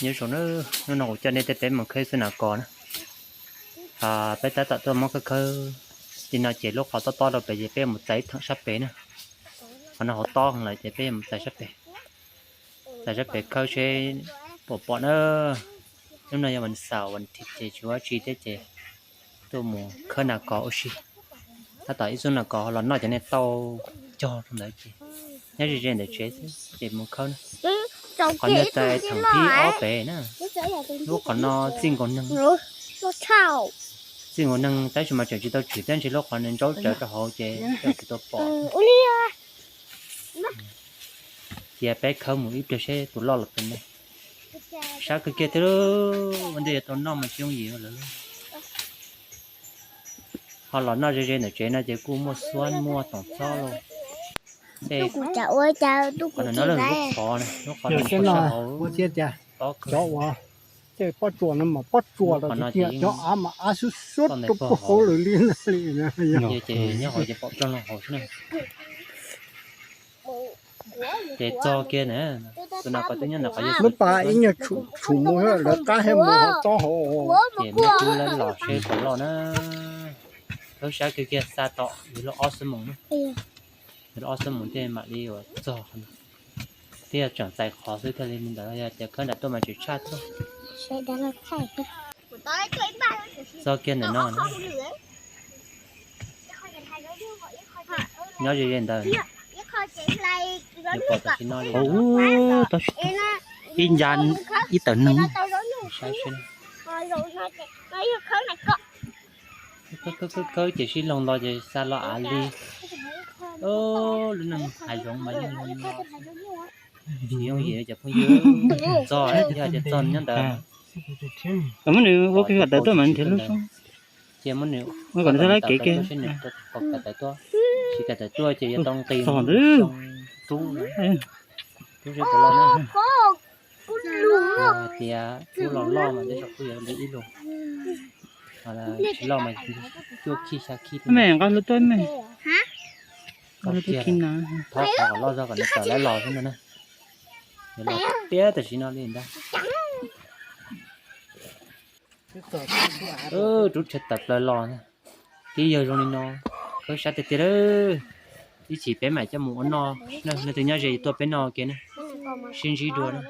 Nyob zoo na, hnub no kuv coj nej tej peb mus khawb ib txoj nas kos na. Peb tab tom tuaj muab khawb khawb li no ces lub qhov tob tob rau pem ces peb mus txais ib theem sab pem na. Qhov no hauv tob lawm ces peb mus txais sab pem, txais sab pem khawb seb puas pom na. Hnub no yog vas xaum vas thiv ces tsis ua dab tsi thiab ces tuaj mus khawb nas kos ua si. Tab tom ib txoj nas kos los noj cov niag tauj cog rau ntawd ces nyob ze ze ntawm tsev xwb ces mus khawb na. Qhov no txais theem thib ob pem na. Lub qhov no txij nkaus neeg, txij nkaus neeg tab sis mas tseem tsis tau tshwm thiab ntshe lub qhov no ntsaub tsawv rau hauv ces tsis tau pom. Cia peb khawb mus ib pliag seb puas loj los tus me. Sab kawg kiag thiab, ua ntej yuav tau noj mas tsis yooj yim lawm. Ho los noj ze ze ntawm tsev no ces kuj muaj xuab muaj toom txob lauj. Qhov no lub qhov, lub qhov no sab hauv, cov uas tej pob tsuas no mas pob tsuas los tiag, cov av mas av xub xub rau puag hauv lawm li na. Ces nyob hauv ces pom tsob loo hauv xwb na. Ces txog kiag na, tus nas kos twb nyob ntawm qhov yog lub pas ib nyuag tshum mus lawv qab thiab mus ho txob hauv. Ces muab kub lawv los seb puas loj na. Khawb sab kawg kiag xa tom yog lub ob xuab moos na. Yog lub ob xuab moos thiaj mam li yuav txog qhov no. Thiaj tseem txais qhov xwb thiaj li li ntawd, yog tias khawb nram tuaj mas tsis tshaj tuaj. Txog kiag ntawm no na. Nyob ze ze ntawd, yuav pom tam sim no li. Ib ncas ib tawm neeg. Saib seb. Khawb khawb ces sib laug nto ces xa los av li. Lub neej hav zoov mas yeej tsis yooj yim cov phooj ywg. Txog yog tias txog nyob ntawd, muab nws ua kev kawm tawv tuaj mas nrhiav lub xyoob. Cia muab nws ua kom nws txhob lab kev kiag. Sib kaw tawm tuaj, sib kaw tawm tuaj ces yuav tau nqis ntawd. Rub, rub seb puas loj na. Hais tias rub los loj mas tej zaum kuj yuav li ib lus, tsis loj mas cuaj khij xya khij. Me nqa hlo tuaj me. Nqa hlo tuaj khi na. Thov qhov kom loj zog kom nws tawm lawv los xwb ntag na. Yuav los tiab tam sim no li ntag. Rub rhe tawm plaws los ntag. Twb yog zoo li no, khawb sab tiag tiag lawm. Ib chim peb mam coj mus ua noj, leej twg nyob ze tuaj peb noj ua ke na. Sib ntsib dua na.